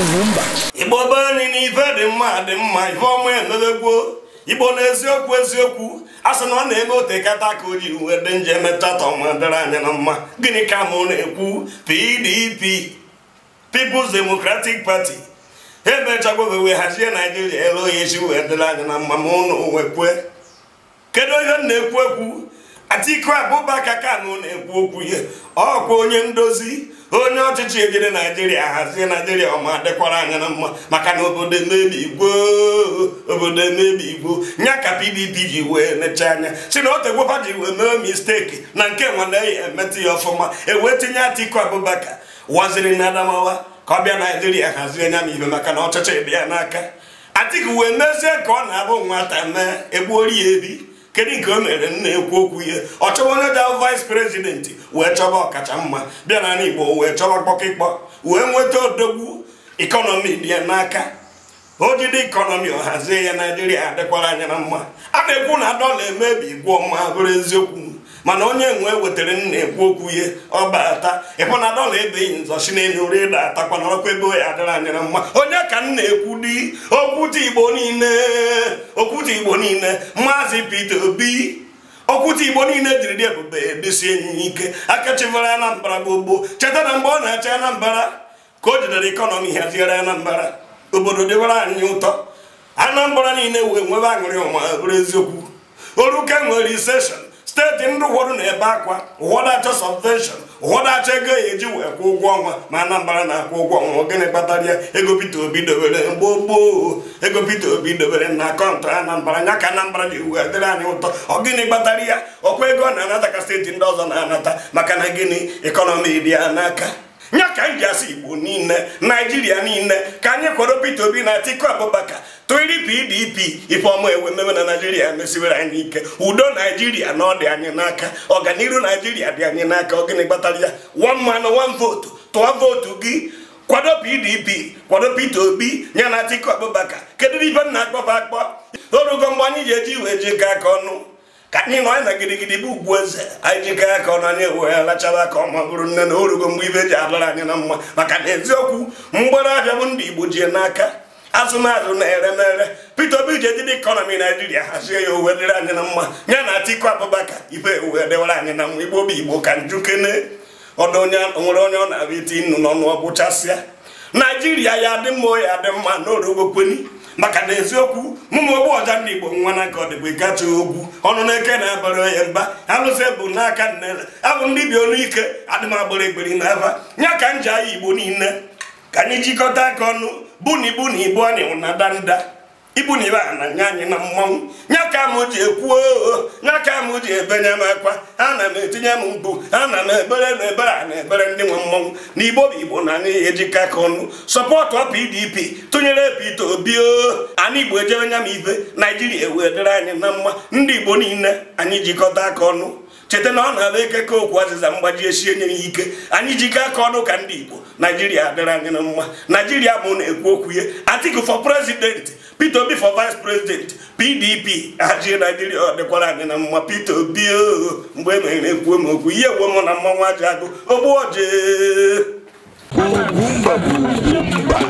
Ugwumba. Igbo be anyị na ife dị mma dị mma, ife ọma emebegwo. Igbo na eziokwu eziokwu, a sị na ọ na-eme otekata ka o jiri wee dị nje emechaa ọma dịrị anyị na mma. Gịnị ka mụ na-ekwu? PDP, People's Democratic Party, emechagwo wee hazie Naijiria elu oyi esi wee dịrị anyị na mma. Ma ụnụ wekwe, kedu onye m na-ekwu ekwu? Atiku Abubakar ka mụ na-ekwu okwu ihe. Ọkwa onye ndozi, onye ọchịchị ejide Naijiria hazie Naijiria ọma dịkwara anyị na mma, maka na obodo emebi igbo, obodo emebi igbo. Nya ka PDP ji wee necha anya si na otegwofa ji wee mee misteki na nke nwanne ya emetụ ya ọfụma, ewee tinye Atiku Abubakar waziri na Adamawa ka ọ bịa Naijiria hazie nya ma ibe, maka na ọchịchị dị ya n'aka. Atiku wee mezie ka ọ na-abụ nwata mee egbuori ya ebi. Kedu nke o mere m na-ekwu okwu ihe? Ọ chọba onye ga vice president, wee chọba ọkacha mma bịa n'ala Igbo, wee chọba kpọkịkpọ, wee nweta odogwu economy dị ya n'aka. O jide economy ọ hazie ya, Naijiria adịkwara anya na mma. A na-ekwu na dọla emebi igwe ọma bụrụ eziokwu, mana onye nwe wetara m na-ekwu okwu ihe ọ bata ịhụ na dọla ebeghị nzọ si n'elu rie da-atakwa n'ọkwa ebe ya adịrị anya na mma. Onye ka m na-ekwu dị? Okwute Igbo niile, okwute Igbo niile, Maazị Peter Obi. Okwute Igbo niile jiri dị ebube edesie enyi ike, aka chịvara Anambra gbogbo. Cheta na mgbe ọ na-achị Anambra ka o jidere economy haziere Anambra, obodo dịwara anyị ụtọ. Anambra niile wee nwebe aṅụrị ọma bụrụ eziokwu. Oruke nwere recession, steeti ndị ụfọdụ na-ebe akwa, ụfọdụ achọ subvention, ụfọdụ achọ ego ya eji wee kwụ ụgwọ ọnwa, ma Anambra na-akwụ ụgwọ ọnwa. Gịnị kpatara ya? Ego Peter Obi dobere gboo gboo, ego Peter Obi dobere na akaụntụ Anambra, nya ka Anambra ji wee dịrị anyị ụtọ. Ọ gịnị kpatara ya? Ọkwa ego ọ na-anata ka steeti ndị ọzọ na-anata, maka na gịnị? Economy dị ya n'aka. Nya ka m ji asị Igbo niile, Naijiria niile, ka anyị kwado Peter Obi na Atiku Abubakar, tụiri PDP. Ife ọma ewe meme na Naijiria mesiwere anyị ike. Udo Naijiria na ọ dị anyị n'aka, ọganiru Naijiria dị anyị n'aka. Ọ gịnị kpatara ya? One man one vote. Tụọ vootu gị, kwado PDP, kwado Peter Obi ya na Atiku Abubakar. Kedu ife m na-akpọfa akpọ? Orugo mgbe anyị ji eji wee jikọ aka ọnụ, ka anyị nọ na gidigidi bụ ugwu eze, anyị jikọ aka ọnụ, anyị ewee lachara aka ọma bụrụ nne na orugo mgbe ibe ji adọrọ anyị na mma. Maka na eziokwu, mgbere ahịa bụ ndị Igbo ji n'aka, azụmazụ na eremere. Peter Obi ji ejide economy Naijiria hazie ya, uwe dịrị anyị na mma. Ya na Atiku Abubakar, ife uwe dịwara anyị na mma. Igbo bụ Igbo ka njukene ọdụ onye nwere onye ọ na-abịa iti nnu n'ọnụ ọgbụchasịa. Naijiria ya dị mma, ya dị mma n'orugo kweni. Maka na eziokwu, mụmụ ogbu ọja ndị Igbo nwa na ka ọ dịbụ ịkacha ogwu ọnụ na-eke na-abara onye mba alụsị bụ n'aka nnele abụ ndị bi ọnụ ike adị m agbara egberi n'afa. Nya ka m ji anya Igbo niile ka anyị jikọta aka ọnụ, bụ na ibu na ibu anyị na danda ibu na ibe a na nye anyị na mmanwụ. Nya ka m ji ekwu oo, nya ka m ji ebenye m akwa, ana m etinye m mkpu, ana m ebere na ebere a na ebere ndị nwe mmanwụ. Na Igbo bụ Igbo na anyị ejikọ aka ọnụ sọpọtụ PDP, tụnyere Peter Obi o. Anyị Igbo ejebe nya m ife, Naijiria ewee dịrị anyị na mma. Ndị Igbo niile anyị jikọta aka ọnụ. Cheta na ọ na-abụ ekeke okwu azịza mgbaji esi enye ya ike. Anyị jikọ aka ọnụ ka ndị Igbo, Naijiria adịrị anyị na mma. Naijiria bụ na-ekwu okwu ihe. Atiku for president, Peter Obi for vice president, PDP hazie Naijiria ọ dịkwara anyị na mma. Peter Obi o, mgbe e mere ekwu m okwu ihe ewe m na mmanwụ aja agụ ogbu oje. Ugwumba bụ Ugwumba.